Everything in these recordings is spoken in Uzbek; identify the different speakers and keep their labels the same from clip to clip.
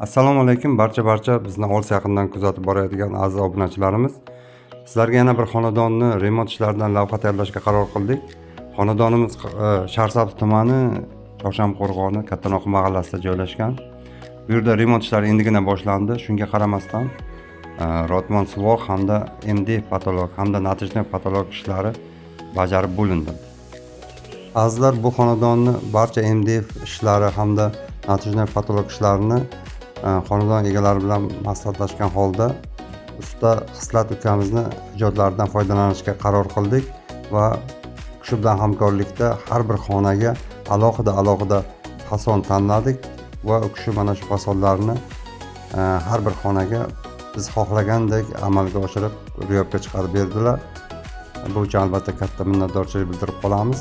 Speaker 1: Assalomu alaykum barcha bizni olis yaqindan kuzatib borayotgan aziz obunachilarimiz. Sizlarga yana bir xonadonni remont ishlaridan lavha tayyorlashga qaror qildik. Xonadonimiz Shahrisabz tumani, Chorshanba qo'rg'oni, Kattanoqi mahallasida joylashgan. Bu yerda remont ishlari endigina boshlandi. Shunga qaramasdan, rotmon suvoq hamda MDF потолок hamda натяжной потолок ishlari bajarib bo'lindi. Azizlar, bu xonadonni barcha MDF ishlari hamda натяжной потолок ishlarini xonadon egalari bilan maslahatlashgan holda usta Xislat ukamizni ijodlaridan foydalanishga qaror qildik va shu bilan hamkorlikda har bir xonaga alohida alohida fason tanladik va u kishi mana shu fasonlarni har bir xonaga biz xohlagandek amalga oshirib, ro'yobga chiqarib berdilar. Bu uchun albatta katta minnatdorchilik bildirib qolamiz.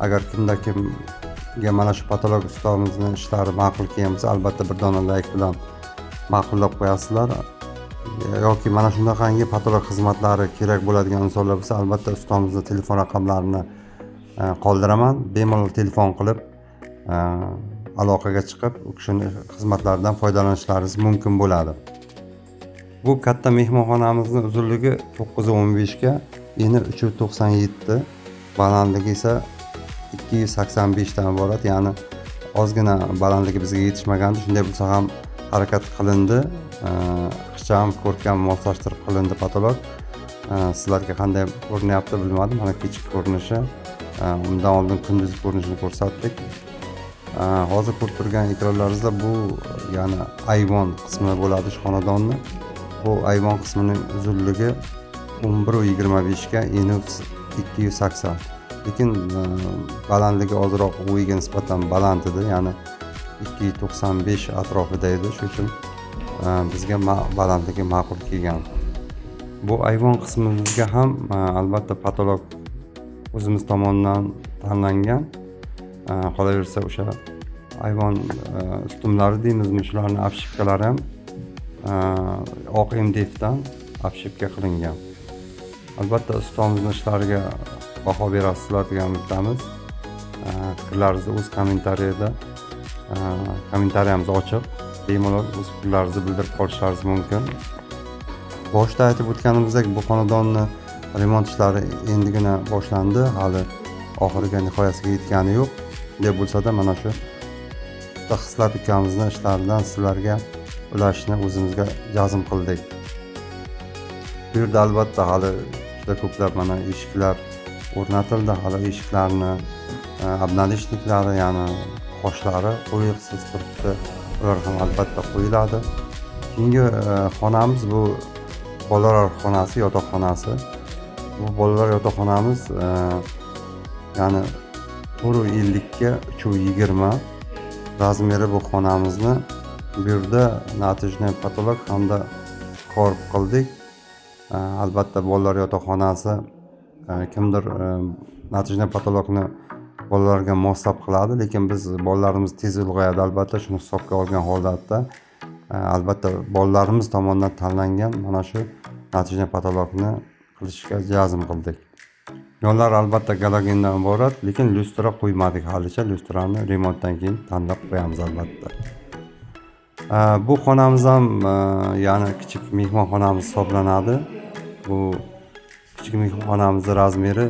Speaker 1: Agar kimda kimga mana shu потолок ustamizni ishlari ma'qul kelgan bo'lsa, albatta bir dona layk bilan ma'qullab qo'yasizlar yoki mana shunaqangi потолок xizmatlari kerak bo'ladigan insonlar bo'lsa, albatta ustamizni telefon raqamlarini qoldiraman. Bemalol telefon qilib, aloqaga chiqib, u kishini xizmatlaridan foydalanishlaringiz mumkin bo'ladi. Bu katta mehmonxonamizni uzunligi 9,15 ga, eni 3,97, balandligi esa 285 dan iborat. Ya'ni ozgina balandligi bizga yetishmagandi. Shunday bo'lsa ham harakat qilindi, ixcham, ko'rkam moslashtirib qilindi потолок. Sizlarga qanday ko'rinyapti, bilmadim. Mana kechki ko'rinishi, undan oldin kunduzi ko'rinishini ko'rsatdik. Hozir ko'rib turgan ekranlaringizda bu, ya'ni ayvon qismi bo'ladi shu xonadonni. Bu ayvon qismining uzunligi 11,25 ga, eni 280, lekin balandligi ozroq u uyga nisbatan baland edi, ya'ni 2,95 atrofida edi. Shuning uchun bizga balandligi ma'qul kelgan. Bu ayvon qismimizga ham albatta потолок o'zimiz tomonidan tanlangan. Qolaversa, o'sha ayvon ustunlari deymizmi, shularni обшивка lari ham oq MDFdan обшивка qilingan. Albatta ustomizni ishlariga baho berasizlar degan umiddamiz. Fikrlaringizni o'z kommentariyada, kommentariyamiz ochiq, bemalol o'z fikrlaringizni bildirib qolishlaringiz mumkin. Boshida aytib o'tganimizdek, bu xonadonni remont ishlari endigina boshlandi, hali oxiriga, nihoyasiga yetgani yo'q. Shunday bo'lsada, mana shu usta Xislat ukamizni ishlaridan sizlarga ulashishni o'zimizga jazm qildik. Bu yerda albatta hali juda ko'plab mana eshiklar o'rnatildi. Hali eshiklarni обналичник lari, ya'ni qoshlari qo'yiqsiz turibdi, ular ham albatta qo'yiladi. Keyingi xonamiz bu bolalar xonasi, yotoqxonasi. Bu bolalar yotoqxonamiz ya'ni 4,50 ga 3,20 размер i bu xonamizni. Bu yerda натяжной потолок hamda корд qildik. Albatta bolalar yotoqxonasi, kimdir натяжной потолок ni bolalarga moslab qiladi, lekin biz bolalarimiz tez ulg'ayadi, albatta shuni hisobga olgan holatda albatta bolalarimiz tomonidan tanlangan mana shu натяжной потолок ni qilishga jazm qildik. Yonlari albatta galogendan iborat, lekin lyustra qo'ymadik halicha. Lyustrani remontdan keyin tanlab qo'yamiz albatta. Bu xonamiz ham ya'ni kichik mehmonxonamiz hisoblanadi. Bu kichik mehmonxonamizni размер i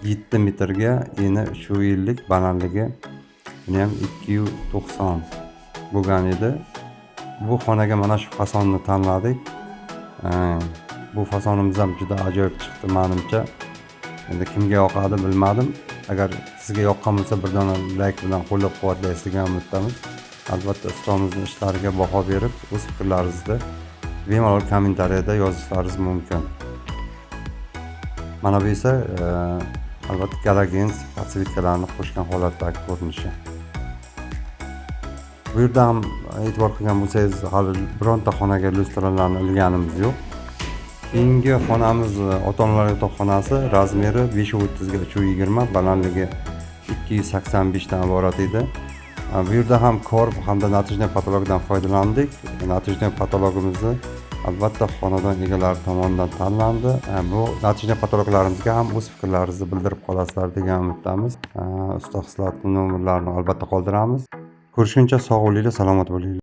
Speaker 1: 7 metrga, eni 3,50, balandligi buni ham 2,90 bo'lgan edi. Bu xonaga mana shu fasonni tanladik. Bu fasonimiz ham juda ajoyib chiqdi manimcha. Endi kimga yoqadi, bilmadim. Agar sizga yoqqan bo'lsa, bir dona layk bilan qo'llab quvvatlaysiz degan umiddamiz. Albatta ustomizni ishlariga baho berib, o'z fikrlaringizni bemalol kommentariyada yozishlaringiz mumkin. Mana bu esa albatta galogen подсветка larni qo'shgan holatdagi ko'rinishi. Bu yerda ham e'tibor qilgan bo'lsangiz, hali bironta xonaga lyustralarni ilganimiz yo'q. Keyingi xonamiz ota onalar yotoqxonasi, размер i 5,30 ga 3,20, balandligi 285 dan iborat edi. Bu yerda ham корд hamda натяжной потолок dan foydalandik. Натяжной потолок imizni albatta xonadon egalari tomonidan tanlandi. Bu натяжной потолок larimizga ham o'z fikrlaringizni bildirib qolasizlar degan umiddamiz. Usta Xislatni nomerlarini albatta qoldiramiz. Ko'rishguncha sog' bo'linglar, salomat bo'linglar.